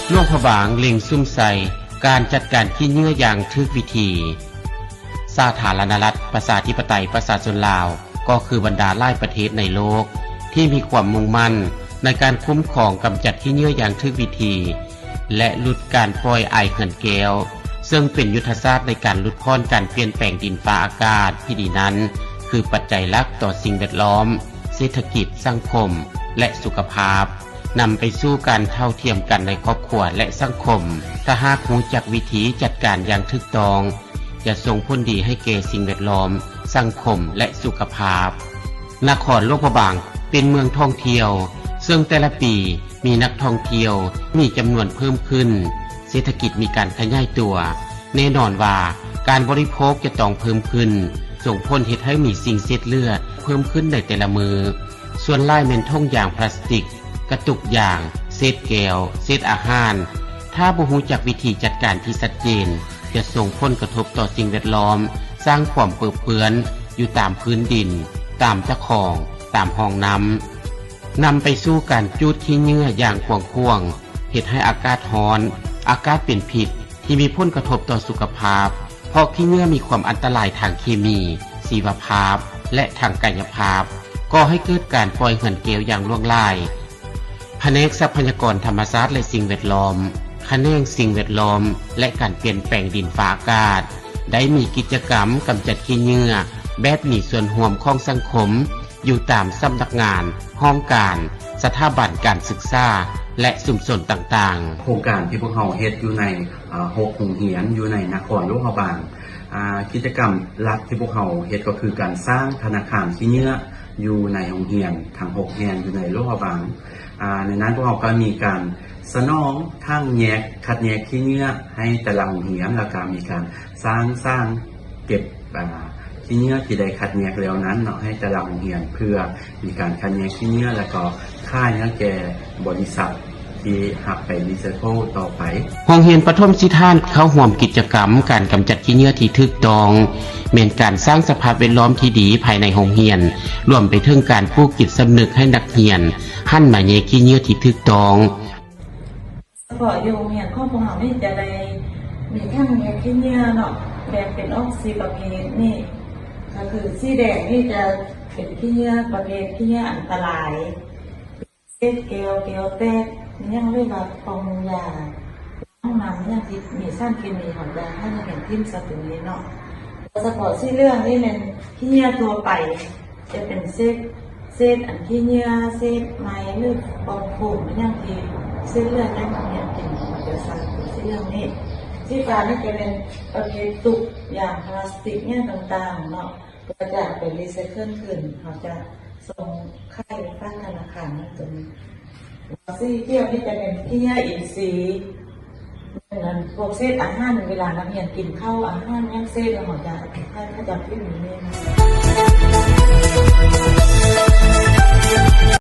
ຫຼວງພະບາງເລັ່ງສຸມໃສ່ການຈັດການຂີ້ເຫຍື້ອຢ່າງຖືກວິທີ. ສາທາລະນະລັດ ປະຊາທິປະໄຕ ປະຊາຊົນລາວ ກໍຄືບັນດາຫຼາຍປະເທດໃນໂລກ ທີ່ມີຄວາມມຸ່ງໝັ້ນໃນການຄຸ້ມຄອງກຳຈັດຂີ້ເຫຍື້ອຢ່າງຖືກວິທີ ແລະ ຫຼຸດການປ່ອຍອາຍເຮືອນແກ້ວ, ເຊິ່ງເປັນຍຸດທະສາດໃນການຫຼຸດຜ່ອນການປ່ຽນແປງດິນຟ້າອາກາດທີ່ດີນັ້ນ ຄືປັດໄຈຫຼັກຕໍ່ສິ່ງແວດລ້ອມ, ເສດຖະກິດ, ສັງຄົມ ແລະ ສຸຂະພາບ, ນຳໄປສູ່ການເທົ່າທຽມກັນໃນຄອບຄົວ ແລະ ສັງຄົມ. ຖ້າຫາກຮູ້ຈັກວິທີຈັດການຢ່າງຖືກຕ້ອງ, ຈະສົ່ງຜົນດີໃຫ້ແກ່ສິ່ງແວດລ້ອມ, ສັງຄົມ ແລະ ສຸຂະພາບ. ນະຄອນຫຼວງພະບາງເປັນເມືອງທ່ອງທ່ຽວ, ເຊິ່ງແຕ່ລະປີມີນັກທ່ອງທ່ຽວມີຈຳນວນເພີ່ມຂຶ້ນ, ເສດຖະກິດມີການຂະຫຍາຍຕົວ. ແນ່ນອນວ່າການບໍລິໂພກຈະຕ້ອງເພີ່ມຂຶ້ນ, ສົ່ງຜົນເຮັດໃຫ້ມີສິ່ງເສດເຫຼືອເພີ່ມຂຶ້ນໃນແຕ່ລະມື້. ສ່ວນຫຼາຍແມ່ນຖົງຢາງພລາສຕິກ, ກະຕຸກຢາງ, ເສດແກ້ວ, ເສດອາຫານ. ຖ້າບໍ່ຮູ້ຈັກວິທີຈັດການທີ່ຊັດເຈນ, ຈະສົ່ງຜົນກະທົບຕໍ່ສິ່ງແວດລ້ອມ, ສ້າງຄວາມເປິເປື້ອນຢູ່ຕາມພື້ນດິນ, ຕາມຕະຂອງ, ຕາມຮ່ອງນ້ຳ, ນຳໄປສູ່ການຈູດຂີ້ເຫຍື້ອຢ່າງກວ້າງຂວາງ, ເຮັດໃຫ້ອາກາດຮ້ອນ, ອາກາດເປັນພິດ ທີ່ມີຜົນກະທົບຕໍ່ສຸຂະພາບ, ເພາະຂີ້ເຫຍື້ອມີຄວາມອັນຕະລາຍທາງເຄມີ, ຊີວະພາບ ແລະ ທາງກາຍະພາບ, ກໍ່ໃຫ້ເກີດການປ່ອຍເຮືອນແກ້ວຢ່າງຫຼວງຫຼາຍ. ພະແນກຊັບພະຍາກອນທຳມະຊາດ ແລະ ສິ່ງແວດລ້ອມ, ຂະແໜງສິ່ງແວດລ້ອມ ແລະ ການປ່ຽນແປງດິນຟ້າອາກາດ ໄດ້ມີກິດຈະກຳກຳຈັດຂີ້ເຫຍື້ອແບບມີສ່ວນຮ່ວມຂອງສັງຄົມ ຢູ່ຕາມສຳນັກງານ, ຫ້ອງການ, ສະຖາບັນການສຶກສາ ແລະ ຊຸມຊົນຕ່າງໆ. ໂຄງການທີ່ພວກເຮົາເຮັດຢູ່ໃນ ເອີ ຫົກໂຮງຮຽນຢູ່ໃນນະຄອນຫຼວງພະບາງ. ອາ ກິດຈະກຳຫຼັກທີ່ພວກເຮົາເຮັດກໍຄືການສ້າງທະນາຄານຂີ້ເຫຍື້ອຢູ່ໃນໂຮງຮຽນທັງຫົກແຫ່ງຢູ່ໃນຫຼວງພະບາງ. ອາ ໃນນັ້ນພວກເຮົາກໍມີການສະໜອງຖັງແຍກ ຄັດແຍກຂີ້ເຫຍື້ອໃຫ້ແຕ່ລະໂຮງຮຽນ, ແລ້ວກໍມີການສ້າງສາງເກັບ ອາ ຂີ້ເຫຍື້ອທີ່ໄດ້ຄັດແຍກແລ້ວນັ້ນເນາະ ໃຫ້ແຕ່ລະໂຮງຮຽນ ເພື່ອມີການຄັດແຍກຂີ້ເຫຍື້ອ ແລ້ວກໍຂາຍໃຫ້ແກ່ບໍລິສັດທີ່ຮັບໄປຣີໄຊເຄິນຕໍ່ໄປ. ໂຮງຮຽນປະຖົມສິດຖານເຂົ້າຮ່ວມກິດຈະກຳການກຳຈັດຂີ້ເຫຍື້ອທີ່ຖືກຕ້ອງ ແມ່ນການສ້າງສະພາບແວດລ້ອມທີ່ດີພາຍໃນໂຮງຮຽນ, ລວມໄປເຖິງການປູກຈິດສຳນຶກໃຫ້ນັກຮຽນຫັນມາແຍກຂີ້ເຫຍື້ອທີ່ຖືກຕ້ອງ. ສະເພາະຢູ່ໂຮງຮຽນຂອງພວກເຮົານີ້ຈະໄດ້ມີຖັງແຍກຂີ້ເຫຍື້ອເນາະ ແບ່ງເປັນອອກສີ່ປະເພດນີ້ ກໍຄືສີແດງນີ້ຈະເປັນຂີ້ເຫຍື້ອປະເພດຂີ້ເຫຍື້ອອັນຕະລາຍ ເສດແກ້ວ ແກ້ວແຕກ ມີຫຍັງ ຫຼືວ່າປ່ອງຢາ ຫ້ອງນ້ຳ ມີຫຍັງທີ່ມີສານເຄມີ ເຮົາຈະໃຫ້ນັກຮຽນຖິ້ມໃສ່ໂຕນີ້ເນາະ. ສະເພາະສີເຫຼືອງນີ້ແມ່ນຂີ້ເຫຍື້ອທົ່ວໄປ ຈະເປັນເສດ ເສດອັນຂີ້ເຫຍື້ອ ເສດໄມ້ ຫຼືປ່ອງໂຟມ ອີ່ຫຍັງທີ່ເສດເຫຼືອຈາກນັກຮຽນກິນ ເຮົາຈະໃສ່ເປັນສີເຫຼືອງນີ້. ສີຟ້ານີ້ຈະແມ່ນປະເພດຕຸກຢາງພລາສຕິກຫຍັງຕ່າງໆເນາະ ເພື່ອຈະເອົາໄປຣີໄຊເຄິນຄືນ ເຮົາຈະສົ່ງຂາຍຜ່ານທະນາຄານນັ້ນຕົວນີ້. ສີຂຽວນີ້ຈະແມ່ນຂີ້ເຫຍື້ອອິນຊີ ແມ່ນອັນພວກເສດອາຫານ ເວລານັກຮຽນກິນເຂົ້າອາຫານຫຍັງເສດ ແລ້ວເຮົາຈະໃຫ້ເຂົາເຈົ້າກິນນີ້.